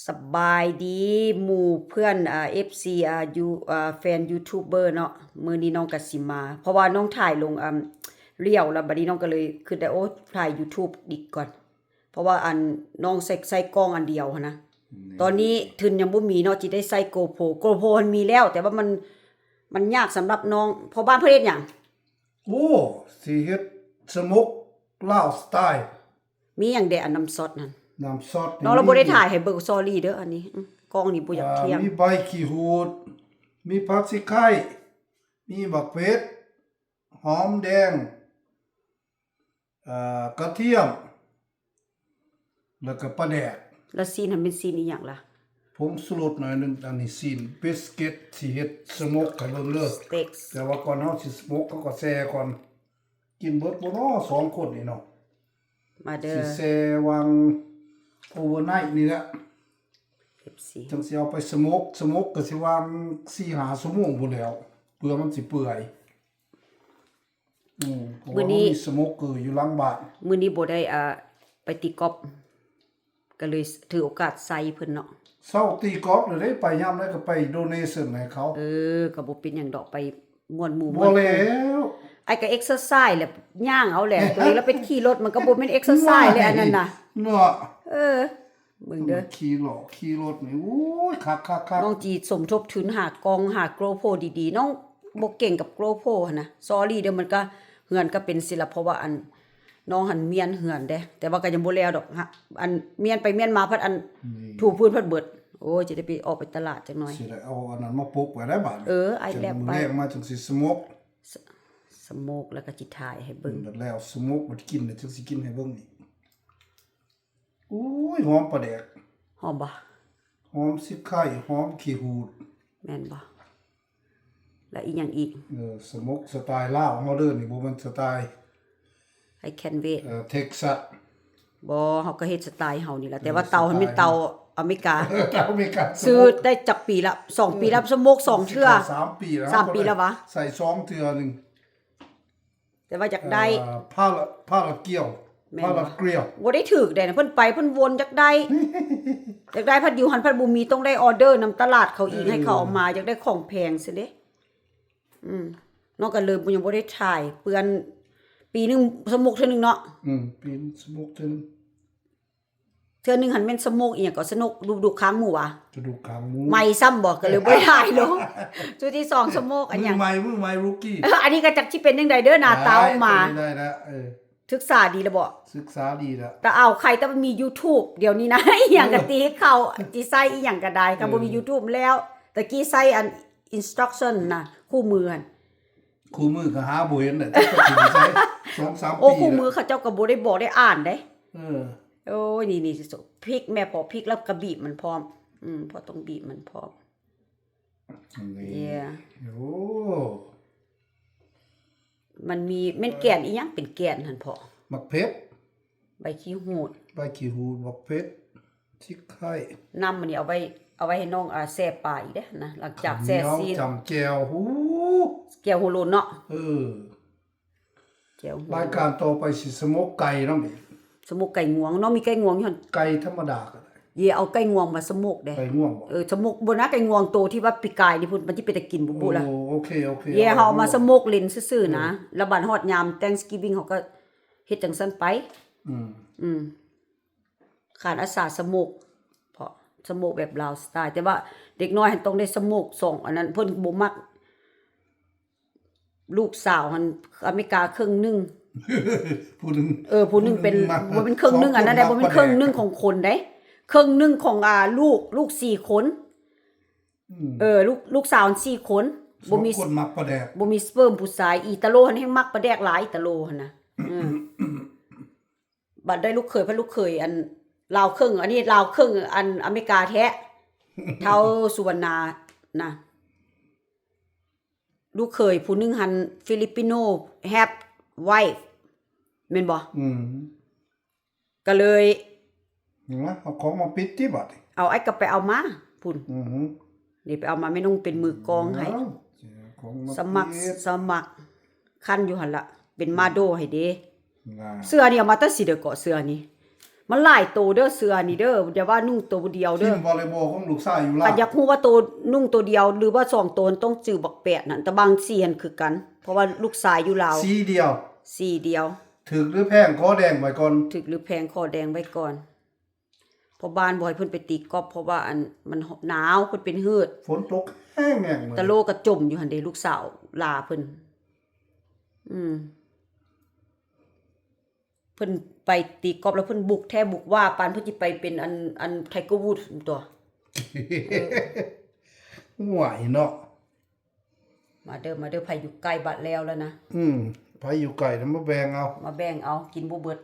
ສະບາຍດີໝູ່ເພື່ອນ ອ່າ ເອັຟຊີ ອ່າ ຢູ ອ່າ ແຟນຢູທູບເບີເນາະ. ມື້ນີ້ນ້ອງກະຊິມາ ເພາະວ່ານ້ອງຖ່າຍລົງ ອ່າ ລຽວ ແລ້ວບັດນີ້ນ້ອງກະເລີຍຄິດໄດ້ ໂອ້ ຖ່າຍຢູທູບອີກກ່ອນ ເພາະວ່າອັນ ນ້ອງໃຊ້ ໃຊ້ກ້ອງອັນດຽວຫັ້ນນະ. ຕອນນີ້ທຶນຍັງບໍ່ມີເນາະ ຊິໄດ້ໃຊ້ໂກໂປ ໂກໂປຫັ້ນມີແລ້ວ ແຕ່ວ່າມັນ ມັນຍາກສຳລັບນ້ອງ. ພໍ່ບ້ານເພິ່ນເຮັດຫຍັງ? ໂອ້ ຊິເຮັດສະໂໝກລາວສະໄຕ. ມີຫຍັງແດ່ ອັນນ້ຳຊອດນັ້ນ? ນ້ຳຊອດນີ້ ນ້ອງລາວບໍ່ໄດ້ຖ່າຍໃຫ້ເບິ່ງ ສອຣີເດີ ອັນນີ້ ອື ກ້ອງນີ້ບໍ່ຢາກທ່ຽງ. ມີໃບຂີ້ຫູດ ມີຜັກຊີໄຄ ມີໝາກເຜັດ ຫອມແດງ ເອີ ກະທຽມ ແລ້ວກະປາແດກ. ແລ້ວຊີ້ນຫັ້ນແມ່ນຊີ້ນອີ່ຫຍັງລະ? ຜົງຊູລົດໜ້ອຍໜຶ່ງ. ອັນນີ້ຊີ້ນບຣິສເກັດ ຊິເຮັດສະໂໝກໃຫ້ເບິ່ງເດີ. ສະເຕັກ ແຕ່ວ່າກ່ອນເຮົາຊິສະໂໝກ ເຮົາກໍແຊ່ກ່ອນ. ກິນເບິດບໍ່ນໍ ສອງຄົນນີ້ເນາະ? ມາເດີ ຊິແຊ່ຫວ່າງໂອເວີໄນນີ້ແຫຼະ ເອັຟຊີ ຈັ່ງຊິເອົາໄປສະໂໝກ. ສະໂໝກກໍຊິຫວ່າງສີ່ຫ້າຊົ່ວໂມງພຸ້ນແຫຼ້ວ ເພື່ອມັນຊິເປື່ອຍ. ອືມ ເພາະວ່າມີສະໂໝກເກີຢູ່ຫຼັງບ້ານ. ມື້ນີ້ບໍ່ໄດ້ ອ່າ ໄປຕີກອບ ກໍເລີຍຖືໂອກາດໃສ່ເພິ່ນເນາະ. ເຊົາຕີກອບແລ້ວເດ້ ໄປຍາມໃດກໍໄປໂດເນເຊິນໃຫ້ເຂົາ. ເອີ ກໍບໍ່ເປັນຫຍັງດອກ ໄປມ່ວນໝູ່ມ່ວນຄູ່. ອ້າຍກໍເອັກເຊີໄຊແຫຼະ ຍ່າງເອົາແຫຼະ ຕົວເອງລະໄປຂີ່ລົດ ມັນກໍບໍ່ແມ່ນເອັກເຊີໄຊແຫຼະ ອັນນັ້ນນະເນາະ. ເອີ ເບິ່ງເດີ ຂີ່ລົດ ຂີ່ລົດນີ້ ໂອ້ຍ ຄັກໆໆ. ນ້ອງຈີສົມທົບທຶນຫາກ້ອງ ຫາໂກໂປດີໆ. ນ້ອງບໍ່ເກັ່ງກັບໂກໂປຫັ້ນນະ ສອຣີເດີ. ມັນກໍ ເຮືອນກໍເປັນສິລະ ເພາະວ່າອັນ ນ້ອງຫັ້ນມ້ຽນເຮືອນເດ້ ແຕ່ວ່າກໍຍັງບໍ່ແລ້ວດອກ. ອັນມ້ຽນໄປມ້ຽນມາພັດອັນ ນີ້ ຖູພື້ນພັດເບິດ. ໂອ້ຍ ຈະໄດ້ໄປອອກໄປຕະຫຼາດຈັກໜ່ອຍ. ຊິໄດ້ເອົາອັນນັ້ນມາປົກໄວ້ໄດ້ບາດນີ້. ເອີ ອ້າຍແລບໄປ ມື້ແລງມາຈັ່ງຊິສະໂໝກ ສະ ສະໂໝກ ແລ້ວກໍຊິຖ່າຍໃຫ້ເບິ່ງ. ອືມ ແລ້ວສະໂໝກ ບັດກິນແລ້ວຈຶ່ງຊິກິນໃຫ້ເບິ່ງອີກ. ໂອ້ຍ ຫອມປາແດກ. ຫອມບໍ່? ຫອມຊິໄຄ ຫອມຂີ້ຫູດ. ແມ່ນບໍ່? ແລ້ວອີ່ຫຍັງອີກ? ເອີ ສະໂໝກສະໄຕລາວເຮົາເດີ ນີ້ບໍ່ແມ່ນສະໄຕ I can't wait ເອີ ເທັກຊັສ. ບໍ່ ເຮົາກໍເຮັດສະໄຕເຮົານີ້ລະ ແຕ່ວ່າເຕົາຫັ້ນແມ່ນເຕົາອາເມລິກາ. ເອີ ເຕົາອາເມລິກາ. ຊື້ໄດ້ຈັກປີລະ? ສອງປີລະ ສະໂໝກສອງເທື່ອ. ສາມປີລະ. ສາມປີລະຫວາ? ໃສ່ຊອງເທື່ອໜຶ່ງ. ແຕ່ວ່າຢາກໄດ້ ເອີ ພາລະ ພາລະກຽວ. ແມ່ນ ພາລະກຽວ ບໍ່ໄດ້ຖືກໃດນະ. ເພິ່ນໄປເພິ່ນວົນ ຢາກໄດ້ ຢາກໄດ້ ພັດຢູ່ຫັ້ນພັດບໍ່ມີ ຕ້ອງໄດ້ອໍເດີນຳຕະຫຼາດເຂົາອີກ. ເອີ ໃຫ້ເຂົາເອົາມາ ຢາກໄດ້ຂອງແພງຊັ້ນເດ້. ອືມ ນ້ອງກໍເລີຍຍັງບໍ່ໄດ້ຖ່າຍ ເປື້ອນ. ປີໜຶ່ງສະໂໝກເທື່ອໜຶ່ງເນາະ. ອືມ ປີໜຶ່ງສະໂໝກເທື່ອໜຶ່ງ. ເທື່ອໜຶ່ງຫັ້ນແມ່ນສະໂໝກອີ່ຫຍັງກໍ ສະໂໝກດູກຄາງໝູຫວາ? ກະດູກຄາງໝູ. ໃໝ່ຊ້ຳບໍ່? ກໍເລີຍບໍ່ໄດ້ຖ່າຍລົງ. ຊຸດທີສອງສະໂໝກອັນຫຍັງ? ມືໃໝ່ ມືໃໝ່ ຣູກີ້. ເອີ ອັນນີ້ກໍຈັກຊິເປັນຈັ່ງໃດເດີ ໜ້າຕາອອກມາ. ໄດ້ ໄດ້ ໄດ້ລະ ເອີ ສຶກສາດີລະບໍ? ສຶກສາດີລະ. ຕາອາວໄຂ່ ແຕ່ວ່າມີຢູທູບດຽວນີ້ນະ ອີ່ຫຍັງກະຕີເຂົ້າ ຊິໃສ່ອີ່ຫຍັງກະໄດ້. ຄັນບໍ່ມີ ເອີ ຢູທູບແລ້ວ ຕະກີ້ໃສ່ອັນ instruction ນະ ຄູ່ມືຫັ້ນ. ຄູ່ມືກໍຫາບໍ່ເຫັນແຫຼະ ຈັກຊິໃສ່ ສອງສາມປີ. ໂອ້ ຄູ່ມືເຂົາເຈົ້າກໍບໍ່ໄດ້ບອກໄດ້ອ່ານເດ້. ເອີ ໂອ້ຍ ນີ້ໆ ພິກແມ່ ພໍພິກແລ້ວກໍບີບມັນພ້ອມ. ອືມ ພໍຕ້ອງບີບມັນພ້ອມ. ນີ້ ເຢ ໂອ້ ມັນມີ ແມ່ນແກ່ນອີ່ຫຍັງ ເປັນແກ່ນຫັ້ນເພາະ? ໝາກເຜັດ ໃບຂີ້ຫູດ ໃບຂີ້ຫູດ ໝາກເຜັດ ຊິໄຄ. ນ້ຳອັນນີ້ເອົາໄວ້ ເອົາໄວ້ໃຫ້ນ້ອງ ອ່າ ແຊ່ປາອີກເດ້ນະ ຫຼັງຈາກແຊ່ຊີ້ນ. ຈຳແຈ່ວ ຫູ ແຈ່ວຫູໂລນເນາະ. ເອີ ແຈ່ວຫູໂລນ. ລາຍການຕໍ່ໄປຊິສະໂໝກໄກ່ນຳອີກ. ສະໂໝກໄກ່ງວງ. ນ້ອງມີໄກ່ງວງຢູ່ຫັ້ນ? ໄກ່ທຳມະດາກໍໄດ້. ເຢ ເອົາໄກ່ງວງມາສະໂໝກເດ້. ໄກ່ງວງບໍ? ເອີ ສະໂໝກ ບໍ່ນະ ໄກ່ງວງໂຕທີ່ວ່າປີກາຍນີ້ພຸ້ນ ມັນຊິເປັນຕາກິນບຸໆລະ. ໂອ ໂອເຄ ໂອເຄ. ເຢ ເອົາ ເຮົາເອົາມາສະໂໝກຫຼິ້ນຊື່ໆນະ. ເອີ ແລ້ວບັດຮອດຍາມ Thanksgiving ເຮົາກໍເຮັດຈັ່ງຊັ້ນໄປ. ອືມ ອືມ. ຂານອາສາສະໂໝກ ເພາະສະໂໝກແບບລາວສະໄຕ ແຕ່ວ່າເດັກນ້ອຍຫັ້ນຕ້ອງໄດ້ສະໂໝກສອງອັນນັ້ນ ເພິ່ນບໍ່ມັກ. ລູກສາວຫັ້ນອາເມລິກາເຄິ່ງໜຶ່ງ ຜູ້ໜຶ່ງ ເອີ ຜູ້ໜຶ່ງເປັນ ຜູ້ໜຶ່ງມັກ ບໍ່ແມ່ນເຄິ່ງໜຶ່ງອັນນັ້ນໃດ໋ ບໍ່ແມ່ນເຄິ່ງໜຶ່ງຂອງຄົນໃດ໋ ເຄິ່ງໜຶ່ງຂອງ ອ່າ ລູກ ລູກສີ່ຄົນ. ອືມ ເອີ ລູກ ລູກສາວສີ່ຄົນ ບໍ່ມີ ສະໂມກຄົນມັກປາແດກ ບໍ່ມີສະເປີມຜູ້ຊາຍ. ອີຕາໂລຫັ້ນແຮ່ງມັກປາແດກຫຼາຍ ອີຕາໂລຫັ້ນນະ. ເອີ ບັດໄດ້ລູກເຂີຍ ພັດລູກເຂີຍອັນລາວເຄິ່ງ ອັນນີ້ລາວເຄິ່ງ ອັນອາເມລິກາແທ້ ເທົ່າສຸວັນນານະ. ລູກເຂີຍຜູ້ໜຶ່ງຫັ້ນ Filipino half wife ແມ່ນບໍ່? ອືມ ກໍເລີຍ ມາເອົາຂອງມາປິດຕິບາດນີ້ ເອົາ ອ້າຍກໍໄປເອົາມາພຸ້ນ. ອືຮຶ ນີ້ໄປເອົາມາ ແມ່ນົງເປັນມືກອງໃຫ້ ເອົາຂອງມາ ສະໝັກ ປິດ ສະໝັກ ຄັນຢູ່ຫັ້ນລະ ເປັນມາໂດໃຫ້ເດ້. ນະ ເສື້ອນີ້ເອົາມາແຕ່ຊິໃດເກາະ ເສື້ອນີ້ ມັນຫຼາຍໂຕເດີເສື້ອນີ້ເດີ ຢ່າວ່ານຸ່ງໂຕດຽວເດີ. ທີມວໍລເລີບອລຂອງລູກຊາຍຢູ່ລາວ ຄັນຢາກຮູ້ວ່າໂຕນຸ່ງໂຕດຽວ ຫຼືວ່າສອງໂຕ ຕ້ອງຈື່ບັກແປດນັ້ນ ແຕ່ບາງສີຫັ້ນຄືກັນ ເພາະວ່າລູກຊາຍຢູ່ລາວ ສີດຽວ ສີດຽວ. ຖືກຫຼືແພງຂໍແດງໄວ້ກ່ອນ ຖືກຫຼືແພງຂໍແດງໄວ້ກ່ອນ. ພໍ່ບ້ານບໍ່ໃຫ້ເພິ່ນໄປຕີກອບ ເພາະວ່າອັນ ມັນໜາວ ເພິ່ນເປັນຮືດ ຝົນຕົກແຮງໆ ຕະໂລກະຈົມຢູ່ຫັ້ນເດ ລູກສາວຫຼ້າເພິ່ນ. ອືມ ເພິ່ນໄປຕີກອບແລ້ວເພິ່ນບຸກແທ້ບຸກວ່າ ປານເພິ່ນຊິໄປເປັນອັນ ອັນ Tiger Woods ຕົວະ. ຫວຍເນາະ. ມາເດີ ມາເດີ ໃຜຢູ່ໃກ້ບາດແລ້ວແລ້ວນະ. ອືມ ໃຜຢູ່ໃກ້ນະ ມາແບ່ງເອົາ ມາແບ່ງເອົາ ກິນບໍ່ເບິດ.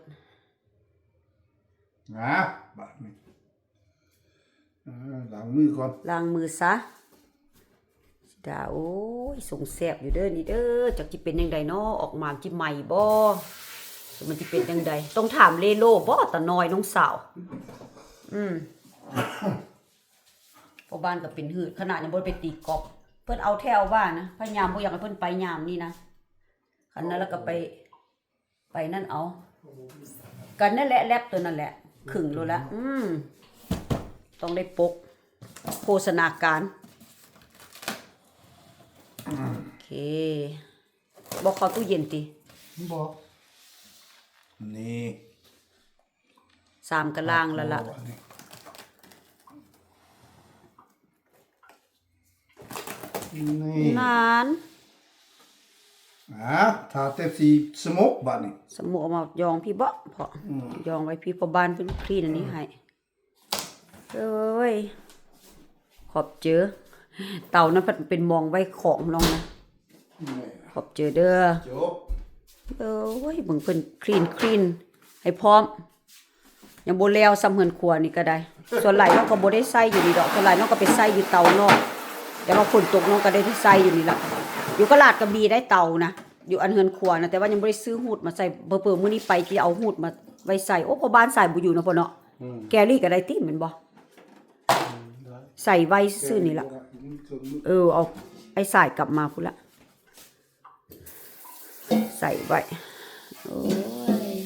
ນະ ບາດນີ້ ເອີ ລ້າງມືກ່ອນ ລ້າງມືຊະ. ດາ ໂອ້ຍ ສົງແຊບຢູ່ເດີນີ້ເດີ ຈັກຊິເປັນຈັ່ງໃດເນາະ ອອກມາຊິໃໝ່ບໍ່ ມັນຊິເປັນຈັ່ງໃດ ຕ້ອງຖາມເລໂລບໍ່ ຕານ້ອຍນ້ອງສາວ. ອືມ ພໍ່ບ້ານກໍເປັນຮືດ ຂະໜາດຍັງບໍ່ໄດ້ໄປຕີກອບ ເພິ່ນເອົາແທ້ເອົາວ່ານະ ພະຍາຍາມບໍ່ຢາກໃຫ້ເພິ່ນໄປຍາມນີ້ນະ ຄັນນັ້ນແລ້ວກໍໄປ ໄປນັ້ນເອົາ ກັນນັ້ນແຫຼະ ແລັບຕົວນັ້ນແຫຼະ ຄຶງໂລດລະ. ອືມ ຕ້ອງໄດ້ປົກ ໂພຊະນາການ. ໂອເຄ ບໍ່ເຂົ້າຕູ້ເຢັນຕິ? ບໍ່ ນີ້ ສາມກະລ່າງແລ້ວລະ ນີ້ ນັ້ນ ອ່າ ຖ້າແຕ່ຊິສະໂມກບາດນີ້ ສະໂມກເອົາມາຢອງພີ້ເບາະ ເພາະ ອືມ ຢອງໄວ້ພີ້ ພໍ່ບ້ານເພິ່ນຄລີນອັນນີ້ໃຫ້. ເອີຍ ຂອບເຈີ ເຕົານັ້ນພັດເປັນໝ່ອງໄວ້ຂອງນ້ອງນະ. ແມ່ນ ຂອບເຈີເດີ ຈົບ. ເອີຍ ເບິ່ງເພິ່ນຄລີນ ຄລີນໃຫ້ພ້ອມ ຍັງບໍ່ແລ້ວຊ້ຳເຮືອນຄົວນີ້ກໍໄດ້. ສ່ວນຫຼາຍນ້ອງກໍບໍ່ໄດ້ໃຊ້ຢູ່ນີ້ດອກ ສ່ວນຫຼາຍນ້ອງກໍໄປໃຊ້ຢູ່ເຕົານອກ ແຕ່ວ່າຝົນຕົກນ້ອງກໍໄດ້ໃຊ້ຢູ່ນີ້ລະ. ຢູ່ກະລາດກໍມີໄດ໋ເຕົານະ ຢູ່ອັນເຮືອນຄົວນະ ແຕ່ວ່າຍັງບໍ່ໄດ້ຊື້ຮູດມາໃສ່ ເຜີໆມື້ນີ້ໄປຊິເອົາຮູດມາໄວ້ໃສ່. ໂອ້ ພໍ່ບ້ານໃສ່ບໍ່ຢູ່ເນາະ ພໍ່ເນາະ. ອືມ ແກລີ້ກໍໄດ້ຕິ ແມ່ນບໍ່? ອືມ ໄດ້ ໃສ່ໄວ້ຊື່ໆນີ້ລະ. ອືມ ເອີ ເອົາໄອ້ສາຍກັບມາພຸ້ນລະ ໃສ່ໄວ້. ໂອ້ຍ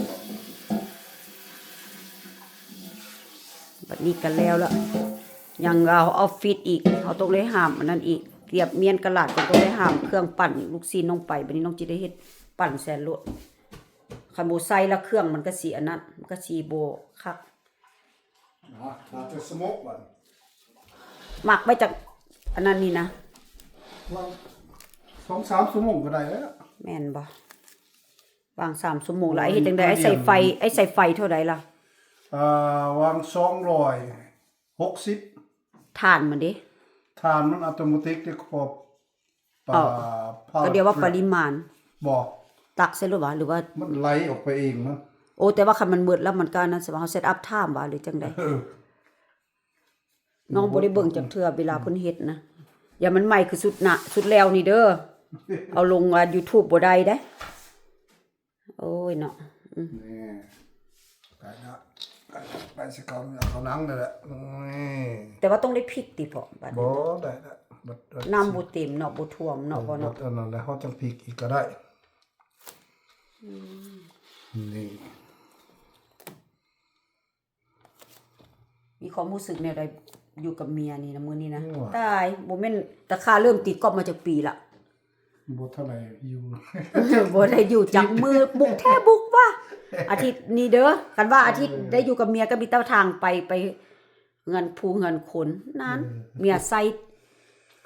ບັດນີ້ກໍແລ້ວລະ ຍັງເອົາອອບຟິດອີກ ເຮົາຕ້ອງໄດ້ຫາມອັນນັ້ນອີກ ກຽບມ້ຽນກະລາດ ກໍຕ້ອງໄດ້ຫາມເຄື່ອງປັ່ນລູກຊີ້ນນ້ອງໄປ. ບັດນີ້ນ້ອງຊິໄດ້ເຮັດປັ່ນແຊນໂລດ ຄັນບໍ່ໃສ່ລະເຄື່ອງມັນກໍຊິອັນນັ້ນ ມັນກໍຊິບໍ່ຄັກ. ອ່າ ຖ້າຈະສະໂມກບັດ ໝັກໄວ້ຈັກອັນນັ້ນນີ້ນະ ຫວ່າງສອງສາມຊົ່ວໂມງກໍໄດ້ແລ້ວ. ແມ່ນບໍ່? ຫວ່າງສາມຊົ່ວໂມງລະ ໂອ້ຍ ອ້າຍເຮັດຈັ່ງໃດ? ອ້າຍໃສ່ໄຟ ອ້າຍໃສ່ໄຟເທົ່າໃດລະ? ອ່າ ຫວ່າງສອງຮ້ອຍຫົກສິບ. ຖ່ານມັນເດ? ຖ່ານມັນອັດຕະໂນມັດເດ ຂອບ ປາ ເອົ້າ ເຜົາ ກໍດຽວວ່າປະລິມານ ບໍ່ ຕັກໃສ່ໂລດຫວາ ຫຼືວ່າ ມັນໄຫຼອອກໄປເອງມັນ. ໂອ້ ແຕ່ວ່າຄັນມັນເໝິດແລ້ວ ມັນກໍອັນນັ້ນ ສະວ່າເຮົາເຊັດອັບທາມຫວາ ຫຼືຈັ່ງໃດ? ເອີ ນ້ອງບໍ່ໄດ້ເບິ່ງຈັກເທື່ອເວລາເພິ່ນເຮັດນະ. ຢ່າມັນໄໝ້ຄືຊຸດນະ ຊຸດແລ້ວນີ້ເດີ ເອົາລົງ YouTube ບໍ່ໄດ້ເດ້. ໂອ້ຍເນາະ ອືມ ນີ້ ໄດ້ລະ ໄປ ໄປຊິເຂົ້າ ເຂົ້າໜັງນີ້ແຫຼະ. ນີ້ ແຕ່ວ່າຕ້ອງໄດ້ພິກຕິພໍ່? ບັດນີ້ ບໍ່ ໄດ້ລະ ບັດ ບັດ ນ້ຳບໍ່ເຕັມເນາະ ບໍ່ຖ້ວມເນາະ ເອີ ພໍ່ເນາະ. ບັດອັນນັ້ນແຫຼະ ເຮົາຈັ່ງພິກອີກກໍໄດ້. ອືມ ນີ້ ມີຄວາມຮູ້ສຶກແນວໃດຢູ່ກັບເມຍນີ້ນະ ມື້ນີ້ນະ? ໂອ້ຍ ຕາຍ ບໍ່ແມ່ນ ແຕ່ຂ້າເລີ່ມຕີກອບມາຈັກປີລະ? ບໍ່ເທົ່າໃດຢູ່ ບໍ່ໄດ້ຢູ່ຈັກມື້ ບຸກແທ້ບຸກວ່າ ອາທິດນີ້ເດີ ຄັນວ່າອາທິດ ເອີ ໄດ້ຢູ່ກັບເມຍກໍມີແຕ່ທາງໄປ ໄປເຮືອນຜູ້ເຮືອນຄົນນັ້ນ ເອີ ເມຍໃສ່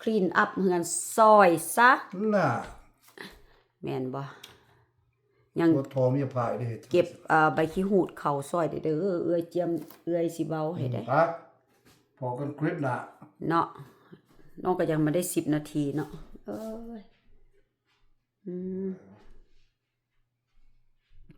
clean up ເຮືອນຊ່ອຍຊະ ນະ ແມ່ນບໍ່? ຍັງ ບໍ່ທໍ່ເມຍພາຍເດ້ ເກັບ ເອີ ໃບຂີ້ຫູດເຂົ້າຊ່ອຍເດີ ເອື້ອຍຈຽມ ເອື້ອຍຊິເວົ້າໃຫ້ເດ້. ອືມ ໄປ ພໍກັນຄລິບໜ້າເນາະ ນ້ອງກໍຍັງບໍ່ໄດ້ສິບນາທີເນາະ. ເອີ